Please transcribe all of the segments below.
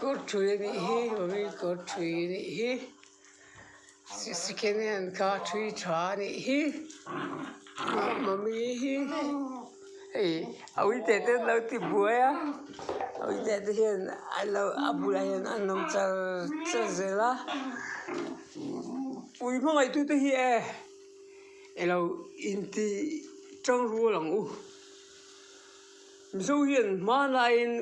Kawr thui a nih hi mami kawr thui a nih hi second hand kha thui tha a nih hi mami hi hei a uite te an lo ti buai a a uite te hian an lo a bulah hian an awm char char zel a ui hmangaih tute hi e ilo inti tang rual ang u mizo hian hmanlaiin.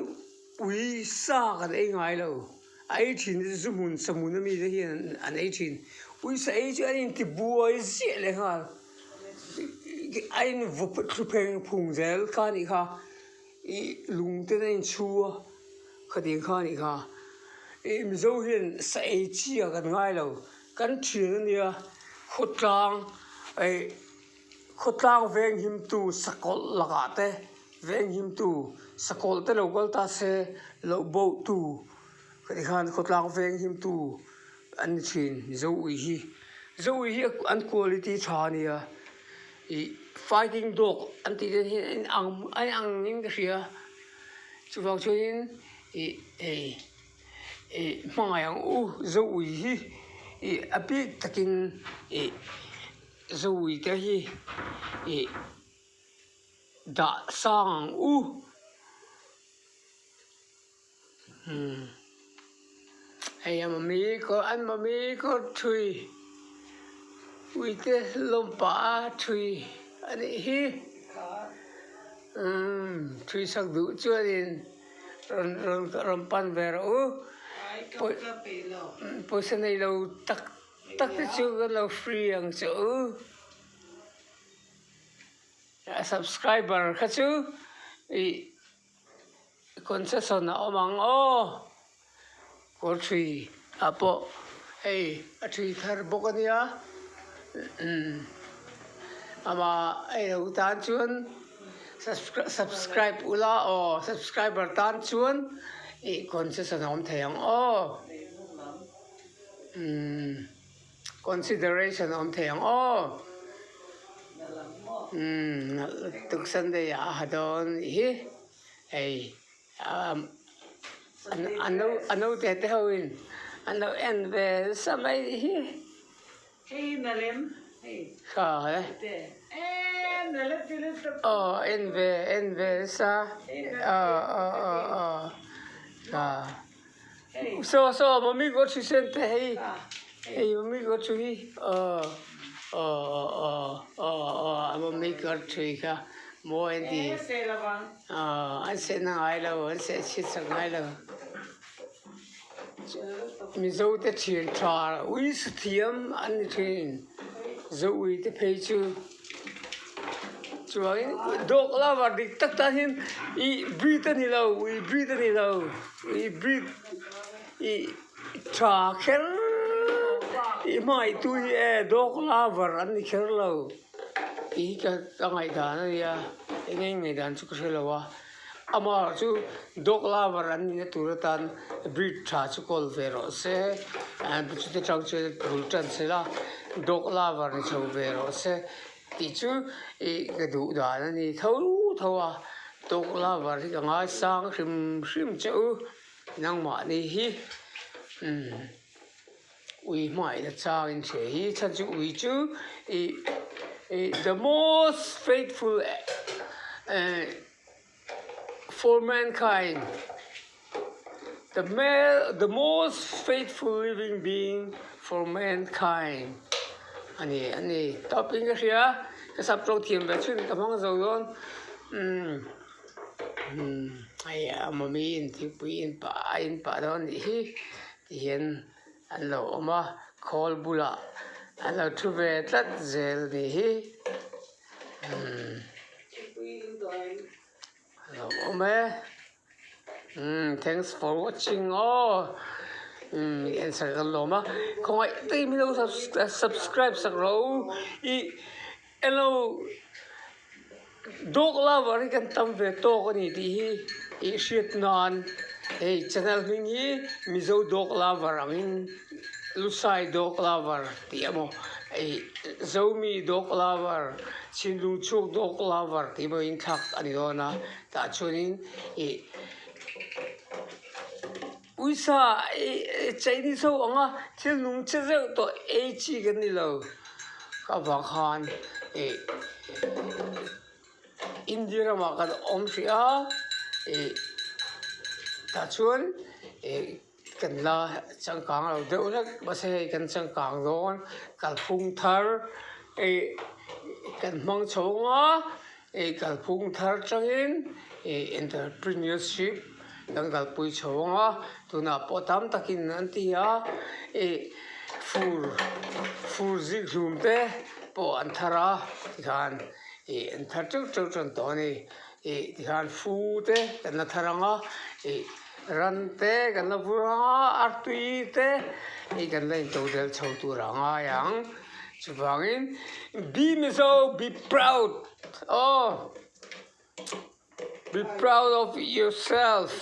Ui sa kan ei ngai lo, a ei thin te chu hmun sahmun ami te hian an ei thin. Ui sa ei chu an inti buai ziah leh nghal, a in vawp thlu pheng phung zel kha a nih kha, ih lung ten a inchhu a khatiang kha a nih kha. Ih Mizo hian sa ei chi ah kan ngai lo, kan thian a nia khawtlang eih khawtlang veng himtu sakawlh lakah te. Venghimtu sakawlh te lo kal ta se loh bohtu ka ti khan khawtlang venghimtu an ni thin Mizo ui hi. Mizo ui hi an quality tha a nia ih fighting dog an tih te hi a inang a inang in ka hria chuvang chuanin ih hei ih hmangaih ang u Zo ui hi ih a bik takin ih Zo ui te hi ih. Dah sang ang u. Umm. Hei a mami kawr an mami kawr thui uite lawm pah a thui a nih hi. Umm thui sak duh chuanin rawn rawn rawn pan ve rawh u. Pawisa nei lo tak tak te chu kan lo free ang che u. A subscriber kha chu ih concession a awm ang aw kawr thui ah pawh hei a thui thar bawk a nia umm amah ei lo tan chuan subscribe ula aw subscriber tan chuan ih concession a awm thei ang aw umm. Consideration a awm thei ang aw. Umm tuk Sunday ah a ha dawn nih hi hei a no a naute te ho in an lo en ve nasa mai nih hi. Hei na lem hei. Kha e. Aw en ve en ve nasa aw aw aw aw kha. Saw saw mami kawr chu sen te hei hei mami kawr chu hi aw aw aw aw aw mami kawr thui kha mawi an ti aw an seh na ngai lo an seh chhiat sak ngai lo mizo te thian tha ui sathiam an ni thin zo ui te phei chu. Chuangin dawk lava dik tak tan hian ih breed a ni lo ui breed a ni lo ui breed ih tha kher ih hmangaihtu hi e dawk lover an ni kher lo tih hi ka ka ngaihdan a nia eng nge ngaihdan chu ka hre lo a amaherawh chu dawk lover an nihna tur atan breed tha chu kawl ve rawh se chute tang chuan bul tan se la dawk lover ni chho ve rawh se. Tih chu ih ka duh dan a ni tho tho a, tawk lover hi ka ngaisang hrim hrim che u, nangmahni hi umm ui hmangaihna chang in hria hi chhan chu ui chu ih ih the most faithful eh For mankind, the the most faithful living being for mankind a ni a ni. Tawpin ka hria, ka sap tawng thiam ve chhun ka hmang zo dawn. Umm umm hei a mami in thingpui in pah a in pah dawn nih hi tihian an lo awm a, khawl bulah an lo thu ve tlat zel nih hi. Umm lo awm e umm thanks for watching aw umm i en sak kan lawm a khawngaih takin min lo subscribe sak rawh u ih elo dog lover hi kan tam ve tawk a ni tih hi ih hriat nan hei channel hming hi mizo dog lover angin lusai dog lover tih emaw ih Zomi dog lover Chhinlung chhuak dog lover tih pawh in thlak a ni dawn a tah chuanin ih. Uisa Chinese ho anga thil nung che zeuh tawh ei chi kan ni lo. Ka vang khan ih India ramah kan awm hrih a, ih tah chuan ih kan la changkang lo deuh hlek mahse hei kan changkang dawn kalphung thar ih kan hmang chho ang a ih kalphung thar tangin ih entrepreneurship kan kalpui chho ang a tunah pawh tam takin an ti a ih fur fur zik hlum te pawh an thar a tikhan ih an thar teuh teuh tan tawh a ni ih tikhan fu te kan la thar ang a ih. Ran te kan la vur ang a, artui te hi kan la intodelh chho tur a ngai ang. Chuvangin Be Mizo, be proud aw, be proud of yourself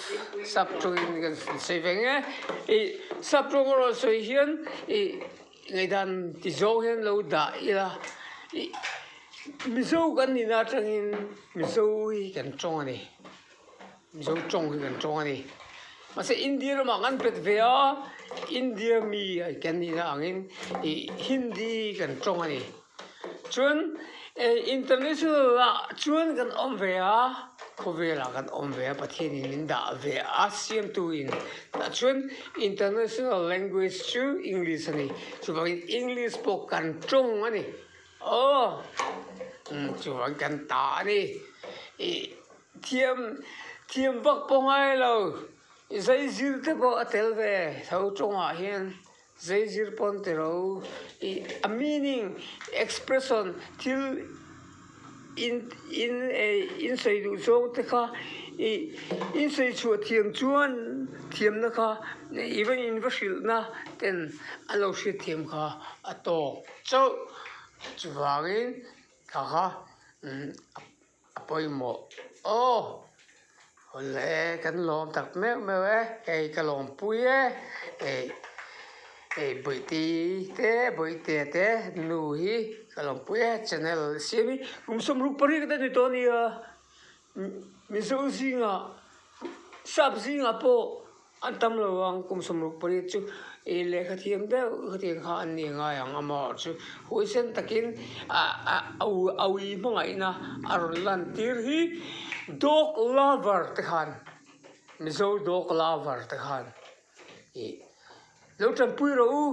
sap tawngin kan sawi ve nge. Ih sap tawng erawh sawi hian ih ngaihdan ti zawng hian lo dah ila ih Mizo kan nihna atangin Mizo hi kan tawng a ni. Mizo tawng hi kan tawng a ni. Mahse India ramah kan pet ve a, India mi kan nihna angin ih Hindi kan tawng a ni. Chuan international ah chuan kan awm ve a, khawvelah kan awm ve a, Pathianin min dah ve a siamtuin. Tah chuan international language chu English a ni. Chuvangin English pawh kan tawng a ni. Aw, chuvang kan ta a ni. Ih. Thiam thiam vak pawh ngai lo, zeizir te pawh a tel ve tho tawngah hian zeizir pawn ti ro ih a meaning expression thil in in eh in sawi duh zawng te kha ih in sawi chhuah thiam chuan thiamna kha even in va hrilhna ten an lo hriat thiam kha a tawk chauh chuvangin kha kha A pawimawh aw awle kan lawm tak meuh meuh e hei ka lawmpui e hei hei bawihte te bawihte te nu hi ka lawmpui e channel siam hi kum 68 te ni tawh a nia mizo zingah sap zingah pawh. An tam lo ang kum 68 chu ih lehkha thiam deuh khatiang kha an ni ngai ang amaherawh chu huaisen takin a ui hmangaihna a rawn lan tir hi dog lover te khan Mizo dog lover te khan ih lo tanpui rawh u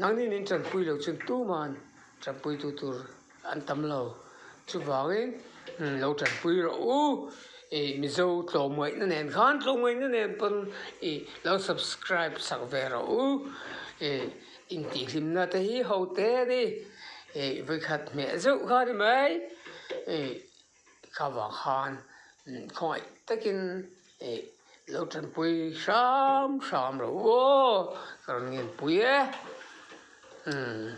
nangni nin tanpui lo chuan tuman tanpui tu tur An tam lo. Chuvangin lo tanpui rawh u. Ih Mizo tlawmngaihna nen khan tlawmngaihna nen pawn ih lo subscribe sak ve rawh u. Ih intihhlimna te hi ho te a ni. Ih vawikhat hmeh zeuh kha a ni mai. Ih kha vang khan khawngaih takin ih lo tanpui hram hram rawh u aw. Ka rawn ngenpui e. Umm.